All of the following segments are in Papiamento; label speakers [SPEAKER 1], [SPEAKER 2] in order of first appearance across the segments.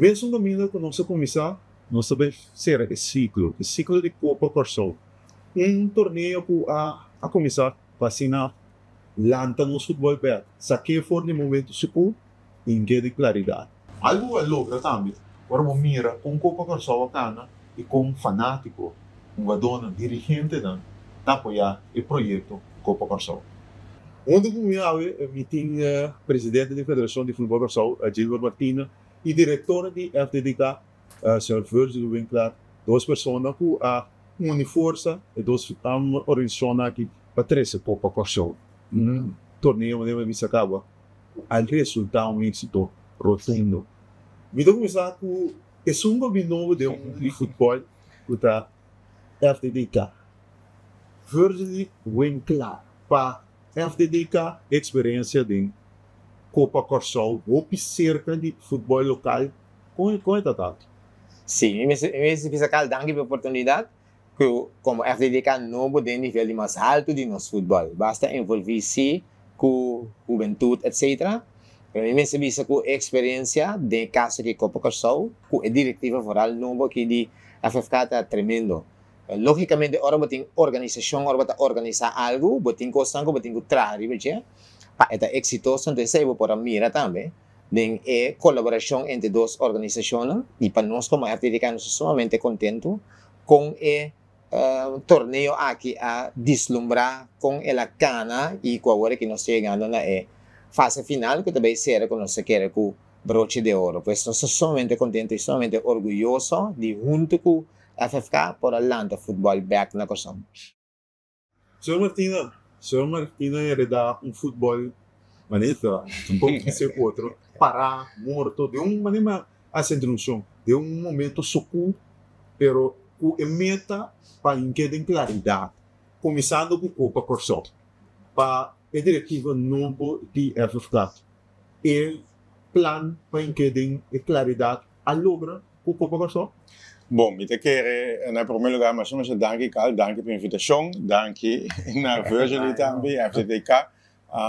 [SPEAKER 1] Mesun kaminda ku nos a kuminsá, nos ta bai sera e siklo, e siklo di Kopa Kòrsou. Un torneo ku a a kuminsá pa asina lanta nos futbòl bèk, sak'é for di momentu sikur i hink'é den klaridat. Algu a logra tambe ora bo mira kon Kopa Kòrsou a kana i kon fanátiko, hungadónan, dirigentenan ta apoyá e proyekto Kopa Kòrsou. Huntu ku mi awe mi tin presidente di Federashon di Futbòl Kòrsou, Gilbert Martina, i direktor di FDDK, señor Virgil Winklaar, dos persona ku a uni forsa, e dos organisashonnan aki, pa trese Kopa Kòrsou. Un torneo manera mi bisa kaba ku a resultá un éksito rotundo. Mi ta kuminsá ku esun ku a bin nobo den mundu di futbòl ku ta FDDK. Virgil Winklaar pa FDDK eksperensia den Kopa Kòrsou hopi serka di futbòl lokal. Kon kon e ta tantu?
[SPEAKER 2] Sí, mi mester mi mester bisa Carl danki pa e oportunidat ku komo FDDK nobo den nivel di mas haltu di nos futbòl. Basta envolví sí ku hubentut etcetera. Pero mi mester bisa ku e eksperensia den e kaso di Kopa Kòrsou ku e direktiva foral nobo aki di FFK ta tremendo. Lógikamente ora bo tin organisashon, ora bo ta organisá algu, bo tin kosnan ku bo tin ku traha riba dje pa e ta eksitoso. Entonces esei bo por a mira tambe den e kolaborashon entre dos organisashonnan i pa nos komo FDDK nos ta sumamente kontentu kon e torneo aki a dislumbrá, kon el a kana i ku awor aki nos ta yegando na e fase final ku ta bai sera ku nos ta kere ku broche de oro. Pues nos ta sumamente kontentu i sumamente orguyoso di huntu ku FFK por a lanta futbòl bèk na Kòrsou.
[SPEAKER 1] Señor Martina, Señor Martina heredá un futbòl manera un poco kise ku otro, pará, morto, den un manera mi a hasi introduccion, den un momento sukú, pero ku e meta pa hink'é den klaridat, kuminsando ku Kopa Kòrsou, pa e direktiva nobo di FFK, e plan pa hink'é den e klaridat a logra ku Kopa Kòrsou?
[SPEAKER 3] Bon, mi ta kere na prome lugar masha masha danki Carl, danki pa invitashon, danki na Virgily tambe, FTTK.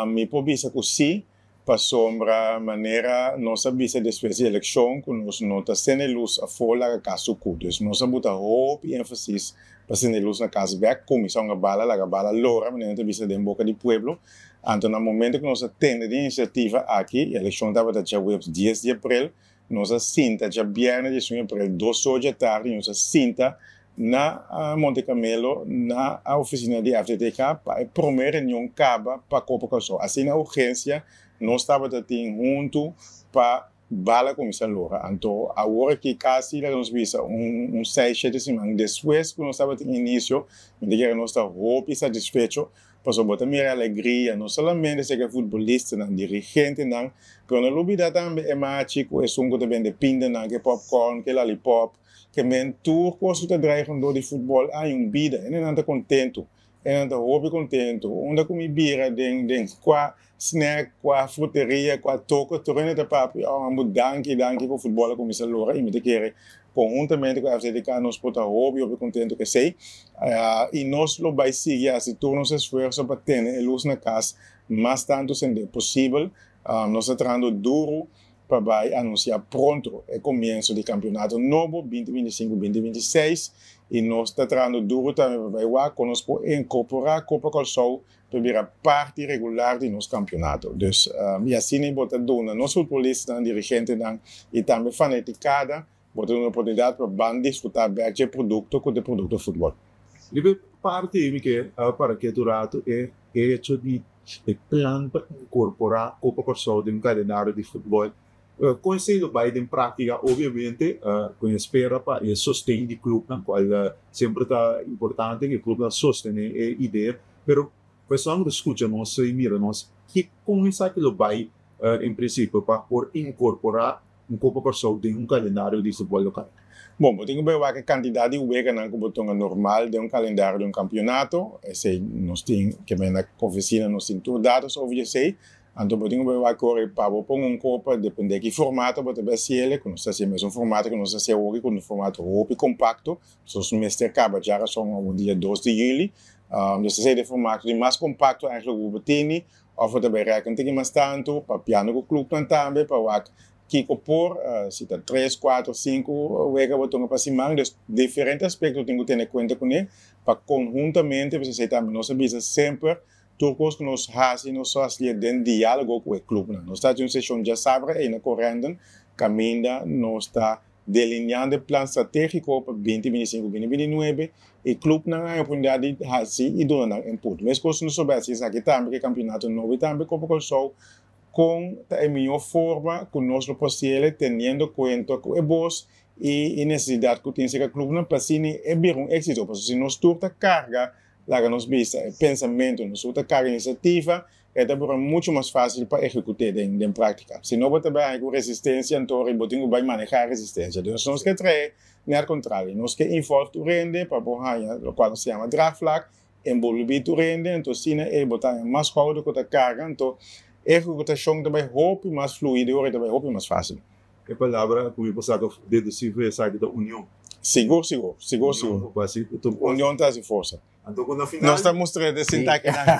[SPEAKER 3] Mi por bisa ku si, pasobra manera nos a bisa despues di elekshon ku nos no ta sende lus afó laga kas sukú. Dus nos a buta hopi énfasis pa sende lus na kas bèk, kuminsá hunga bala, laga bala lora, manera nan ta bisa den boka di pueblo. Anto na momento ku nos a tende di e inisiativa aki, e elekshon tabata djaweps dies di aprel, Nos a sinta djabièrnè diesun aprel dos or djatardi nos a sinta na Monte Carmelo na a ofisina di FTTK pa e promé reunion kaba pa Kopa Kòrsou. Asina urgensia nos tabata tin huntu pa bala kuminsá lora. Anto awor aki kasi laga nos bisa un seis shete siman despues ku nos tabatin inisio mi ta kere nos ta hopi satisfecho. Pasobra bo ta mira e alegria, no solamente serka e futbolistanan, dirigentenan, pero no lubida tambe e machi ku esun ku ta bende pindanan, ku e popcorn, ku e lalipop, ke men tur kos ku ta drai rondó di futbòl a haña un bida. Hendenan ta kontentu, hendenan ta hopi kontentu. Unda ku mi bira den den kua snack, kua fruteria, kua toko, tur hende ta papia, oh ambo danki, danki ku futbòl a kuminsá lora i mi ta kere Konhuntamente ku FCTK nos por ta hopi hopi kontentu ku esei i nos lo bai sigui hasi tur nos esfuerso pa tene e lus na kas mas tantu sende posibel. Nos ta trahando duru pa bai anunsiá pronto e komienso di kampionato nobo binti binti sinku binti binti seis i nos ta trahando duru tambe pa bai wak kon nos por inkorporá Kopa Kòrsou pa bira parti regular di nos kampionato. Dus i asina bo ta duna nos futbolistanan, dirigentenan i tambe fanaticada bo ta duna oportunidat pa ban disfruta bek dje produkto ku ta e produkto futbol.
[SPEAKER 1] Riba e parti ei mi ke para ketu ratu e hecho di e plan pa inkorporá Kopa Kòrsou den un kalendario di futbol. Kon esei lo bai den práktika? Obviamente ku e spera pa e sosten di klupnan kual semper ta importante ku e klupnan sostené e idea. Pero personanan ku ta skucha nos i mira nos, ki kon esaki lo bai en prinsipio pa por inkorporá un Kopa Kòrsou den un kalendario di futbòl lokal?
[SPEAKER 3] Bon, bo tin ku bai wak e kantidat di weganan ku bo tonga normal den un kalendario di un kampionato. Esei nos tin, ke men na ofisina nos tin tur datos over di esei. Anto bo tin ku bai wak kore pa bo pon un kopa, depende ki formato bo ta bai hasiel, ku nos ta hasi e mesun formato ku nos ta hasi awoki, ku un formato hopi kompakto. Nos mester kaba djarason awo dia dos di yuli. Nos ta hasi e formato di mas kompakto eigenlijk ku bo tini, òf bo ta bai rèk un tiki mas tantu, papiando ku klupnan tambe pa wak. Kiko por, si ta 3, 4, 5 wega bo tuma pa siman, dus diferente aspecto tin cu tene cuenta cune pa conhuntamente, pues esey tambe nos a bisa semper, tur cos cu nos haci nos a haci'e den dialogo cu e clubnan. Nos ta haci un sesion djasabra ey na Corendon caminda nos ta delineando e plan strategico pa binti binti sinku, binti binti nuebe y clubnan a hay oportunidad di haci y duna nan input. Mescos nos a haci esaki tambe cu e campeonato nobo y tambe Copa Corsou. Kon ta e mihó forma ku nos lo por hasiel teniendo kuenta ku e bos i e nesesidat ku tin serka klubnan pa asina e bira un éksito? Pasobra si nos tur ta karga, laga nos bisa, e pensamentu, nos tur ta karga inisiativa, e ta bira muchu mas fásil pa ehekut'é den práktika. Si no bo ta bai haña ku resistensia, anto ora bo tin ku bai manehá e resistensia. Entonces nos ke trae nèt kontrario, nos ke involve tur hende pa bo haña lokual nos ta yama draagvlak. Enbolbí tur hende, anto asina e bo ta haña mas houder ku ta karga, anto e ehekutashon ta bai hopi mas fluido i ta bai hopi mas fásil.
[SPEAKER 1] E palabra ku mi por saka dedusí for esaki ta union.
[SPEAKER 3] Sigur, sigur, sigur, sigur.
[SPEAKER 1] Union por hasi tur kos.
[SPEAKER 3] Union ta hasi forsa.
[SPEAKER 1] Anto ku na final.
[SPEAKER 3] Nos ta mustra e sinta akinan.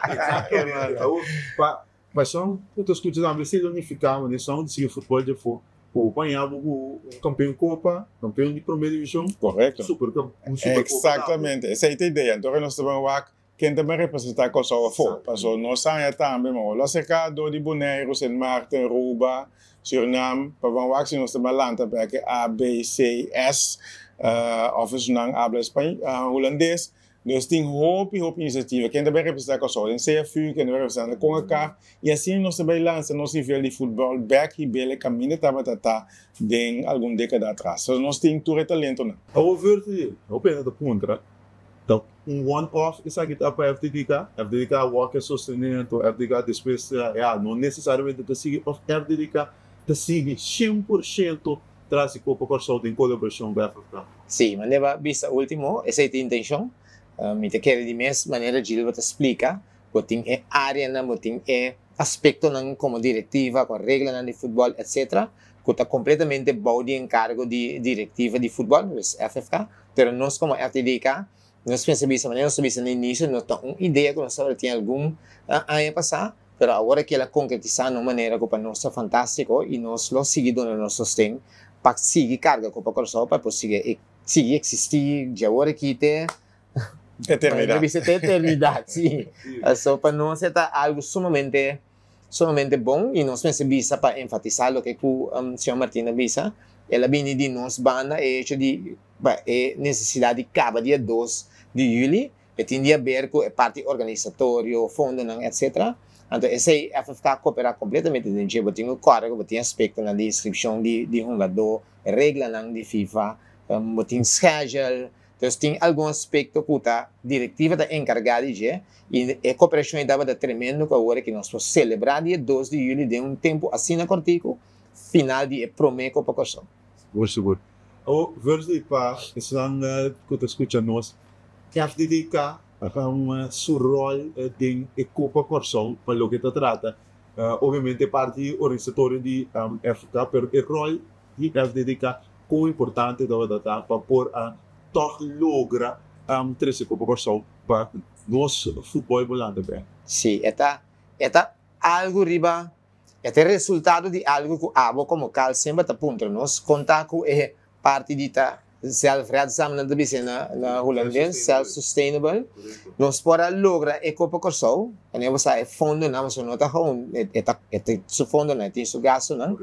[SPEAKER 1] Eksaktamente. Awor, pa pa esun ku ta skucha tambe esei lo nifiká manera esun di sigui futbòl dje afó. Ku bo paña bo ku un kampeon kopa, kampeon di promé divishon.
[SPEAKER 3] Korekto.
[SPEAKER 1] Super un super kopa.
[SPEAKER 3] Eksaktamente, esei ta e idea. Anto nos ta ban wak ken ta ban representá Kòrsou afó. Pasobra nos haña tambe, ma bo lo aserká dor di Boneiru, Sint Maarten, Aruba, Surinam, pa ban wak si nos ta ban lanta bèk e A, B, C, S, òf esunnan abla hulandes. Nos tin hopi hopi inisiativa, ken ta bai representá Kòrsou den CFU, ken ta bai representá na Concacaf, i asina nos ta bai lansa nos nivel di futbòl bèk hib'el e kaminda tabata ta den algun dékada atras. So nos tin tur e talentonan.
[SPEAKER 1] Awor Virgil, hopi hende ta puntra, ta un one off esaki ta pa FDDK? FDDK awor ke sostené, anto FDDK despues ya no nesesariamente ta sigui òf FDDK ta sigui 100% tras di Kopa Kòrsou den kolaborashon ku FFK.
[SPEAKER 2] Sí, manera bo a bisa último, esei ta intenshon. Mi ta kere di mes manera Gilbert a splika, bo tin e áreanan, bo tin e aspektonan komo direktiva, ku reglanan di futbòl, etsetera, ku ta kompletamente bou di enkargo di direktiva di futbòl, pues FFK. Pero nos komo FDDK, nos mester bisa, manera nos a bisa na inisio, no ta un idea ku nos tabata tin algun aña pasá, Pero awor aki el a konkretisá na un manera ku pa nos ta fantástiko i nos lo sigui duna nos sosten pa sigui karga Kopa Kòrsou pa e por sigui sigui eksistí dje awor aki te
[SPEAKER 3] Eternidat.
[SPEAKER 2] Bisa te eternidat, sí. So pa nos e ta algu sumamente sumamente bon i nos mester bisa pa enfatisá loke ku señor Martin a bisa. El a bini di nos banda e hecho di e nesesidat di kaba dia 2 di yüli. E tin di haber ku e parti organisatorio, fondonan, etc. Anto esei FFK koperá kompletamente den dje. Bo tin ku kòrda ku bo tin aspektonan di inskripshon di hungadó, reglanan di FIFA, bo tin schedule. Dus tin algun aspekto ku ta direktiva ta enkargá di dje i e koperashon ei tabata tremendo ku awor aki nos por selebrá dia 2 di yüli den un tempu asina kòrtiku, final di e promé Kopa Kòrsou.
[SPEAKER 1] Sigur, sigur. Awor, Versley, pa esnan ku ta skucha nos, FDDK su rol den e Kopa Kòrsou pa loke ta trata obviamente e parti organisatorio di FK pero e rol di FDDK kon importante tabata ta pa por a tòg logra trese Kopa Kòrsou pa nos futbòl bolante bèk.
[SPEAKER 2] Sí, e ta e ta algu riba e ta e resultado di algu ku abo komo kal semper ta puntra nos kon ta ku e parti di ta zelfredzaam nan ta bisa na na hulandes, self-sustainable, nos por a logra e Kopa Kòrsou, pasobra bo sa e fondonan, pasobra no ta gewoon e ta e tin su fondonan, e tin su gastunan,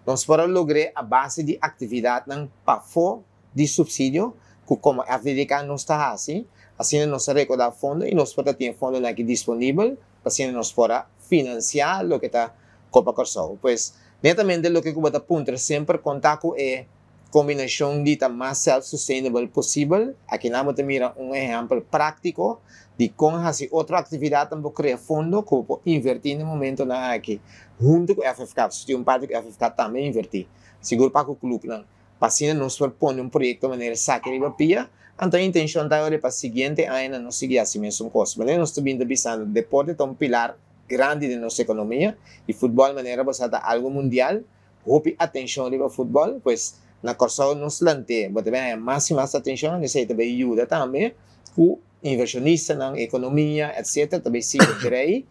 [SPEAKER 2] nos por a logr'é a base di aktividatnan pafó di supsidio ku komo FDDK nos ta hasi, asina nos a rekodá fondo i nos por ta tin e fondonan aki disponibel pa asina nos por a finansiá loke ta Kopa Kòrsou. Pues, netamente loke ku bo ta puntra semper konta ku e kombinashon di ta mas self-sustainable posibel. Akinan bo ta mira un ehèmpel práktiko di kon hasi otro aktividatnan bo krea fondo ku bo por invertí na e momentonan aki huntu ku FFK. Pasobra tin un parti ku FFK tambe a invertí, sigur pa ku klupnan. Pa asina nos por pone un proyekto manera esaki riba pia, anto e intenshon ta ora pa siguiente añanan nos sigui hasi mesun kos. Manera nos ta bin ta bisando, deporte ta un pilar grandi den nos ekonomia i futbòl manera bo sa ta algu mundial. Hopi atenshon riba futbòl, pues na Kòrsou nos lant'é, bo ta bin haña mas i mas atenshon, esei ta bai yuda tambe ku invershonistanan, ekonomia, etcetera, ta bai sigui drei.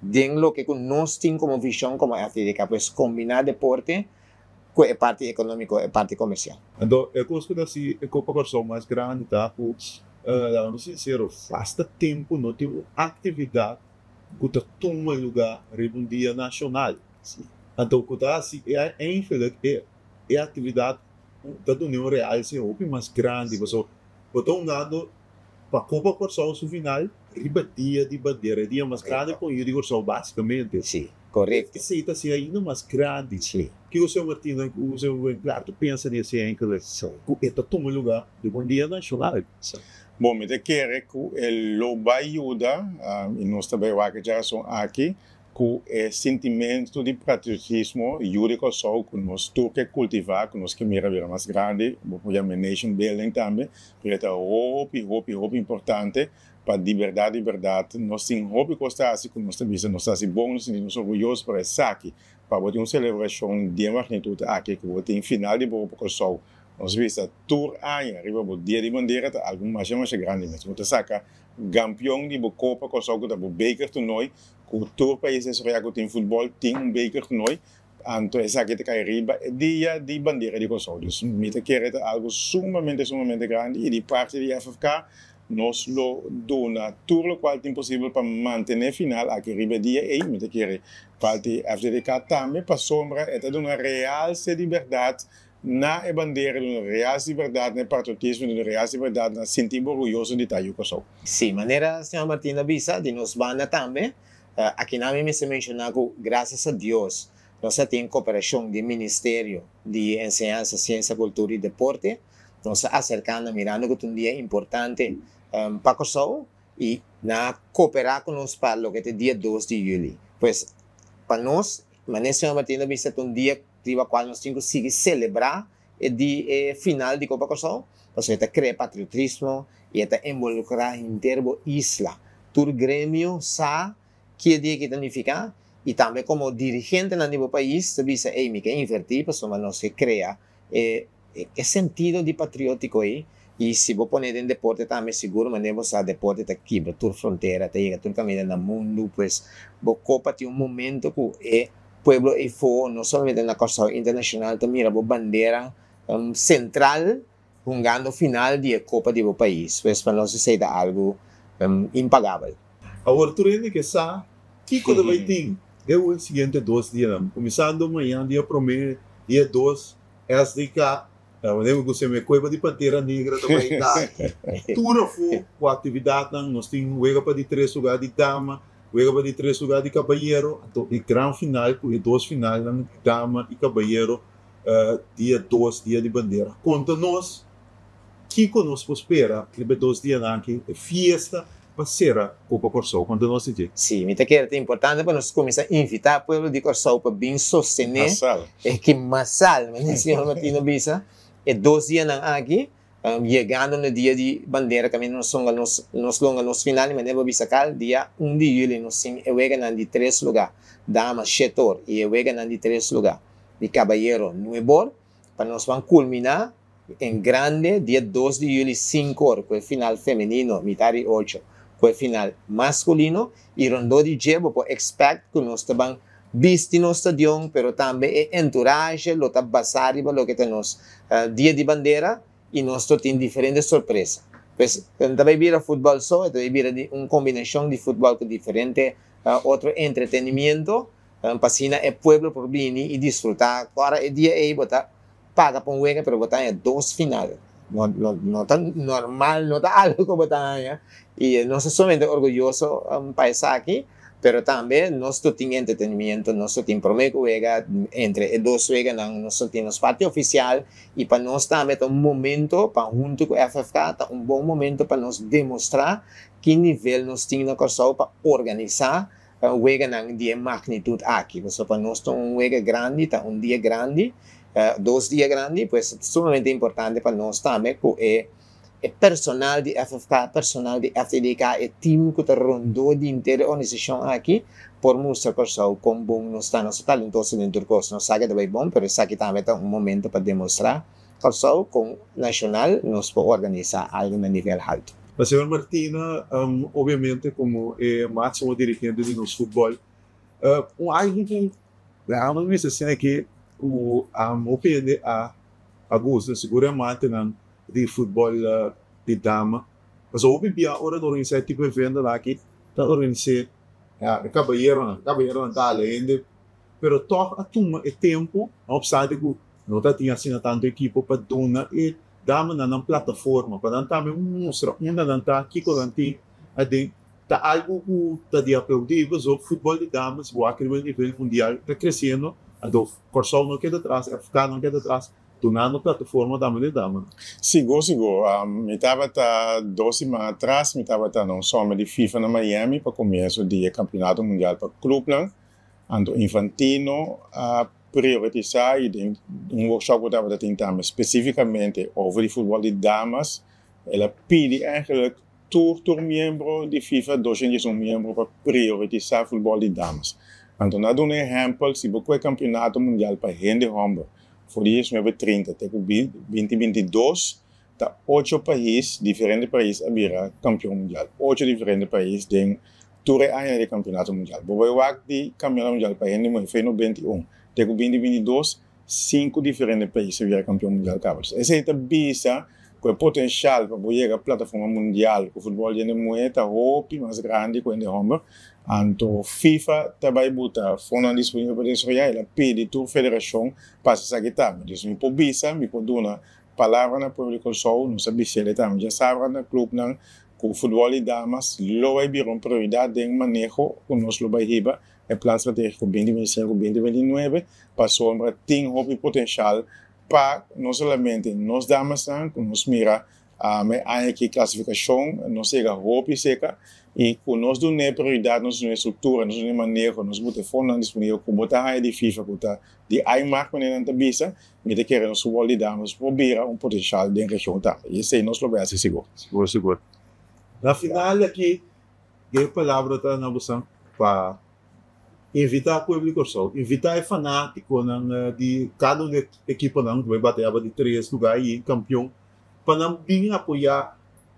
[SPEAKER 2] Den loke ku nos tin komo vishon komo FDDK, pues kombiná deporte ku e parti ekonómiko, e parti komersial.
[SPEAKER 1] Anto e kos ku ta hasi e Kopa Kòrsou mas grandi ta ku, laga mi sinsero, basta tempu no tin un aktividat ku ta tuma lugá riba un dia nashonal. Anto ku ta hasi e eigenlijk e e aktividat ta duna un realse hopi mas grandi pasobra bo ta hungando pa Kopa Kòrsou su final riba dia di bandera, e dia mas grandi pa un yu di Kòrsou basikamente.
[SPEAKER 2] Sí, korekto.
[SPEAKER 1] Esei ta hasi ainda mas grandi.
[SPEAKER 2] Sí.
[SPEAKER 1] Kiko señor Martina ku señor Winklaar ta pensa di esei enkele ku e ta tuma lugá riba un dia nashonal?
[SPEAKER 2] Sí.
[SPEAKER 3] Bon, mi ta kere ku e lo bai yuda, i nos ta bai wak e djarason aki, Ku e sintimentu di patriotismo yu di Kòrsou ku nos tur ke kultivá, ku nos ke mira bira mas grandi, bo por yama e nation building tambe, pero e ta hopi, hopi, hopi importante pa di bèrdat, di bèrdat nos tin hopi kos ta hasi ku nos ta bisa nos ta hasi bon, nos sinti nos orguyoso, pero esaki pa bo tin un selebrashon di e magnitut aki ku bo tin final di bo Kòrsou, nos bisa tur aña riba bo dia di bandera ta algu masha masha grandi mes. Bo ta saka gampion di bo Kopa Kòrsou ku ta bo beker toernooi Ku tur pais desaroyá ku tin futbòl tin un beker toernooi, anto esaki ta kai riba e dia di bandera di Kòrsou. Dus mi ta kere ta algu sumamente sumamente grandi i di parti di FFK nos lo duna tur lokual tin posibel pa mantené final aki riba e dia ei. Mi ta kere parti FDDK tambe pasobra e ta duna realse di bèrdat na e bandera di un realse di bèrdat, na e patriotismo di un realse di bèrdat, na sinti bo orguyoso di ta yu Kòrsou.
[SPEAKER 2] Sí, manera señor Martin a bisa, di nos banda tambe, akinan mi mester menshoná ku grasias a Dios nos a tin koperashon di Ministerio di Enseñansa, Siensia, Kultura i Deporte. Nos a aserká nan mirando ku ta un dia importante pa Kòrsou i nan a koperá ku nos pa loke ta e dia dos di yüli. Pues pa nos, manera señor Martin a bisa, ta un dia riba cual nos tin cu sigui celebra e di e final di Copa Corsou, pasobra e ta crea patriotrismo y e ta involucra henter bo isla. Tur gremio sa ki e dia aki ta nifica y tambe como dirigentenan di bo pais ta bisa ey mi ke inverti pasobra nos ke crea e e sentido di patriotico ey y si bo pone den deporte tambe sigur manera bo sa deporte ta kibra tur frontera ta yega tur caminda na mundo pues bo copa tin un momento cu e pueblo eyfo no solamente na Corsou internacional ta mira bo bandera central hungando final di e copa di bo pais pues pa nos esey ta algo impagabel.
[SPEAKER 1] Awor tur hende ke sa kiko ta bay tin e siguiente dos dianan cuminsando mañan dia prome dia dos SDK, Wanneer mi gusta mi cueva di Pantera Negra ta bay ta tur afo cu actividadnan. Nos tin wega pa di tres lugar di dama, wega pa di tres lugar di cabayero, anto e gran final cu e dos finalnan di dama y cabayero dia dos dia di bandera. Conta nos kico nos por spera riba e dos dianan aki, e fiesta pa sera Kopa Kòrsou. Konta nos di dje.
[SPEAKER 2] Sí, mi ta kere ta importante pa nos kuminsá invitá pueblo di Kòrsou pa bin sostené
[SPEAKER 3] Masal.
[SPEAKER 2] e ki masal, manera señor Martino bisa, e dos dianan aki, yegando na dia di bandera kaminda nos hunga nos nos lo hunga nos final i manera bo bisa kal dia un di yüli nos tin e weganan di tres lugá, dama shete or i e weganan di tres lugá di kabayero nuebe or, pa nos ban kulminá En grande, dia dos di juli sinku or ku e final femenino, mitar di ocho ku e final maskulino i rondó di dje bo por expect ku nos ta ban bisti nos stadion pero tambe e entourage lo ta basá riba loke ta nos dia di bandera i nos lo tin diferente sorpresa. Pues e no ta bai bira futbòl so, e ta bai bira di un kombinashon di futbòl ku diferente otro entretenimiento pa asina e pueblo por bini i disfrutá. Ora e dia ei bo ta paga pa un wega pero bo ta haña dos final. No no no ta normal, no ta algo ku bo ta haña i nos ta sumamente orguyoso pa esaki, pero tambe nos lo tin entretenimiento, nos lo tin prome ku wega, entre e dos weganan nos lo tin nos parti ofisial i pa nos tambe ta un momento pa huntu ku FFK ta un bon momento pa nos demostrá ki nivel nos tin na Kòrsou pa organisá weganan di e magnitut aki, pasobra pa nos ta un wega grandi, ta un dia grandi, dos dia grandi, pues ta sumamente importante pa nos tambe ku e e personal di FFK, e personal di FTDK, e team ku ta rondó di henter e organisashon aki por mustra Kòrsou kon bon nos ta. Nos ta talentoso den tur kos, nos sa ke ta bai bon, pero esaki tambe ta un momento pa demostrá Kòrsou kon nashonal nos por organisá algu na nivel haltu.
[SPEAKER 1] Señor Martina, obviamente komo e máksimo dirigente di nos futbòl, Un algu ku mi mester asina aki ku hopi hende a gusta sigur e amantenan di futbòl di dama. Pasobra hopi bia ora ta organisá e tipo eventonan aki ta organis'é e kabayeronan, e kabayeronan ta hala hende pero tòg a tuma e tempu no opstante ku no ta tin asina tantu ekipo pa duna e damanan nan plataforma pa nan tambe mustra unda nan ta, kiko nan tin aden. Ta algu ku ta di aplaudí pasobra futbòl di damas bo a riba nivel mundial ta kresiendo, anto Kòrsou no keda atras, FK no keda atras, dunando plataforma tambe di damanan.
[SPEAKER 3] Sigur, sigur. Mi tabata dos siman atras mi tabata na un summit di FIFA na Miami pa komienso di e kampionato mundial pa klubnan. Anto Infantino a prioritisa i den un workshop ku tabata tin tambe spesifikamente over di futbòl di damas el a pidi eigenlijk Tur tur miembro di FIFA 201 miembro pa prioritisa futbol di damas. Anto na duna ehempel si bo kue campeonato mundial pa hende homber for di 1930 te ku 2022 ta ocho pais diferente pais a bira campeon mundial. Ocho diferente pais den tur e aña di campeonato mundial. Bo bai wak di campeonato mundial pa hende muhe for 91 te ku 2022 Sinku diferente pais a bira kampion mundial kaba. Esei ta bisa ku e potenshal pa bo yega plataforma mundial ku futbòl di hende muhé ta hopi mas grandi ku hende hòmber. Anto FIFA ta bai buta fondonan disponibel pa desaroyá. El a pidi tur federashon pa hasi esaki tambe. Dus mi por bisa, mi por duna palabra na pueblo di Kòrsou, nos a bis'el tambe djasabra na klupnan ku futbòl di damas lo bai bira un prioridat den maneho ku nos lo bai hiba. E plan strategico 2025, 2029 pasobra tin hopi potencial pa no solamente nos damasnan cu nos mira e aña aki clasificacion nos yega hopi cerca y cu nos duna e prioridad, nos duna e structura, nos duna e maneho, nos buta e fondonan disponibel cu bo ta haya di FIFA cu ta di IMAC manera nan ta bisa, mi ta kere nos futbol di damas por bira un potencial den region tambe y esey nos lo bay haci sigur.
[SPEAKER 1] Sigur sigur. Na final aki E palabra ta na bosan pa invitá pueblo di Kòrsou, invitá e fanátikonan di kada un di e ekiponan ku bai batayá pa di tres lugá i kampion, pa nan bin apoyá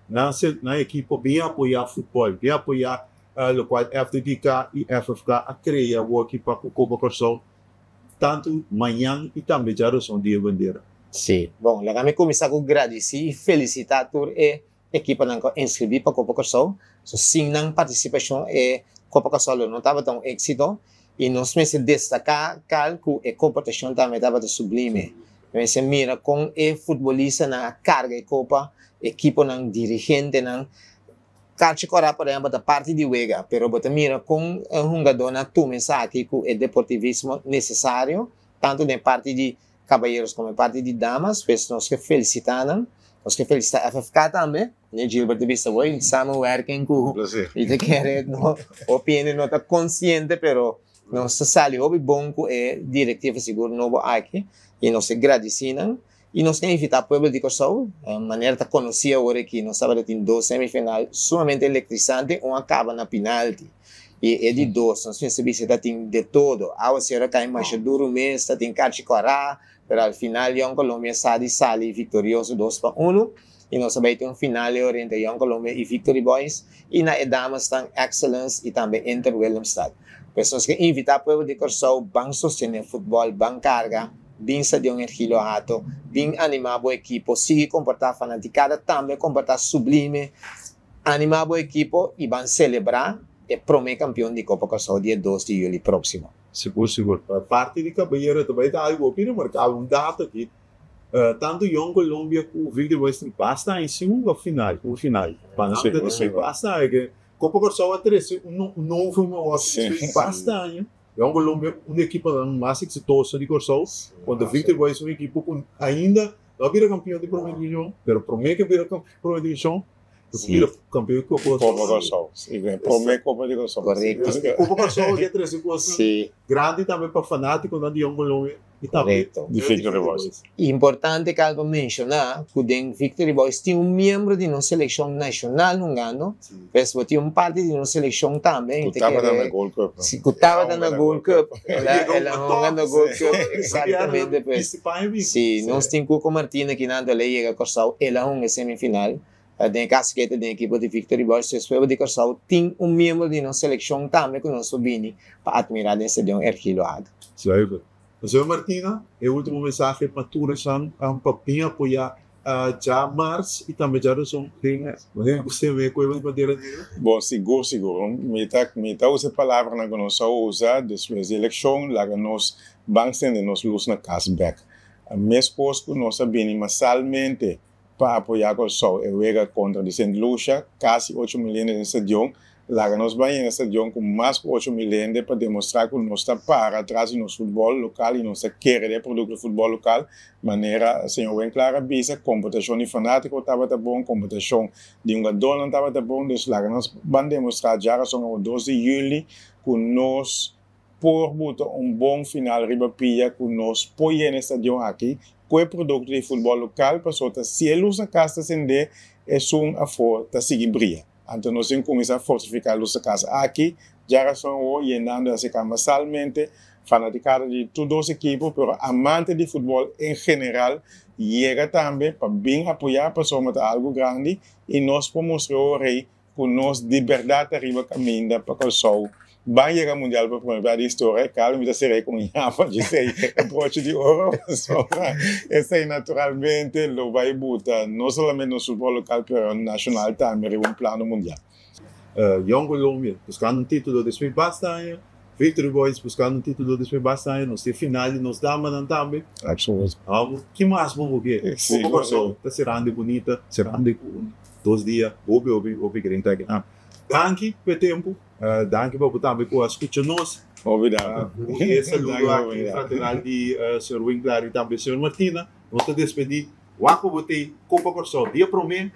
[SPEAKER 1] nan nan ekipo, bin apoyá futbòl, bin apoyá lokual FDDK i FFK a krea awor aki pa ku Kopa Kòrsou tantu mañan i tambe djaroson di e bandera.
[SPEAKER 2] Sí, bon, laga mi kuminsá ku gradisí i felisitá tur e Ekiponan ku a inskribí pa Kopa Kòrsou, so sin nan partisipashon e Kopa Kòrsou lo no tabata un éksito i nos mester destaká kal ku e komportashon tambe tabata sublime. Mester mira kon e futbolistanan a karga e kopa, ekiponan, dirigentenan. Karchi kòrá por ehèmpel ta parti di wega, pero bo ta mira kon e hungadónan a tuma esaki ku e deportivismo nesesario, tantu den parti di Caballeros como e parti di damas, pues nos ke felicita nan, nos ke felicita FFK tambe, ne Gilbert ta bisa hoy samenwerking cu mi ta kere no hopi hende no ta consciente pero nos ta sali hopi bon cu e directiva sigur nobo aki y nos ke gradici nan y nos ke invita pueblo di Corsou, manera ta conoci awor aki nos tabata tin dos semifinal sumamente electrizante, un a caba na pinalti. I e di dos, nos mester bisa ta tin de todo. Awacero a kai masha duru mes, ta tin kachi kòrá, pero al final Jong Colombia sa di sali viktorioso 2-1. I nos a bai tin un final e ora entre Jong Colombia i Victory Boys i na e damas tan Excellence i tambe Inter Willemstad. Pues nos ke invitá pueblo di Kòrsou ban sostené futbòl, ban karga, bin Stadion Ergilio Hato, bin animá bo ekipo, sigui komportá fanatikada tambe komportá sublime. Anima bo ekipo y ban celebra e prome campeon di Copa Kòrsou dia 2 di juli proximo.
[SPEAKER 1] Sigur sigur. Pa parti di Caballero ta bai ta algu hopi remarkabel. Un dato aki, tantu Jong Colombia ku Victory Boys tin basta aña sin hunga final, un final. Pa nan ta tin basta aña ke Copa Kòrsou a trese un novo hopi basta aña. Jong Colombia un di ekiponan mas eksitoso di Kòrsou, kontra Victory Boys un ekipo ku ainda no a bira kampion di prome divishon, pero prome ke bira kampion di prome divishon bira kampion di Copa
[SPEAKER 3] Kòrsou. Prome Copa di Kòrsou.
[SPEAKER 2] Korekto.
[SPEAKER 1] Copa Kòrsou ke trese kos grandi tambe pa fanátikonan di Jong Colombia i tambe
[SPEAKER 3] di Victory Boys.
[SPEAKER 2] Importante kal pa menshoná ku den Victory Boys tin un miembro di nos selekshon nashonal hungando, pues bo tin un parti di nos selekshon tambe
[SPEAKER 3] Ku tabata na Gold Cup.
[SPEAKER 2] Si, ku tabata na Gold Cup. El a hunga na Gold Cup, eksaktamente pues. Si, nos tin Cuco Martina kinan el a yega Kòrsou, el a hunga e semifinal. Den e kaso ke ta den ekipo di Victory Boys, pues pueblo di Kòrsou tin un miembro di nos selekshon tambe ku nos por bini pa atmirá den Stadion Ergilio Hato.
[SPEAKER 1] Zuiver. Señor Martina, e ultimo mensahe pa tur esnan pa bin apoyá djamars i tambe djaduson den UCW Cueva di Bandera Negra?
[SPEAKER 3] Bon, sigur, sigur. Mi ta mi ta usa e palabranan ku nos a usa despues di elekshon, laga nos ban sende nos lus na kas bèk. Meskos ku nos a bini masalmente pa apoyá Kòrsou e wega kontra di Sint Lucia, kasi 8000 hende den stadion, laga nos bai yena stadion ku mas ku 8000 hende pa demostrá ku nos ta para tras di nos futbòl lokal i nos ta kere den e produkto futbòl lokal. Manera señor Winklaar a bisa, komportashon di fanátiko tabata bon, komportashon di hungadónan tabata bon, dus laga nos ban demostrá djarason awo 2 di yüli ku nos por buta un bon final riba pia ku nos por yena e stadion aki ku e produkto di futbòl lokal pasobra ta si e lus na kas ta sendé esun afó ta sigui bria. Anto nos tin kuminsá fortifiká lus na kas aki djarason awor yenando aserka masalmente fanatikada di tur dos ekipo pero amante di futbòl en general yega tambe pa bin apoyá pasobra ta algu grandi i nos por mustra ora ku nos di bèrdat ta riba kaminda pa Kòrsou ban yega mundial pa promé bia di historia. Kal mi ta ser'é ku un yama djisei e broche di oro pasobra esei naturalmente lo bai buta no solamente nos futbòl lokal pero nashonal tambe riba un plano mundial.
[SPEAKER 1] Jong Colombia buskando un titulo despues basta aña, Victory Boys buskando un titulo despues basta aña, nos tin final di nos damanan tambe.
[SPEAKER 3] Absoluut.
[SPEAKER 1] Ki mas bo ke? Bo Kòrsou ta serando bunita, serando ku 2 dia, hopi, hopi, hopi grente aki. Ah, danki pa e tempu, danki pa bo tambe ku a skucha nos.
[SPEAKER 3] Hopi danki.
[SPEAKER 1] E saludo aki fraternal di señor Winklaar i tambe señor Martina. Nos ta despedí. Wak ku bo tin Kopa Kòrsou dia promé.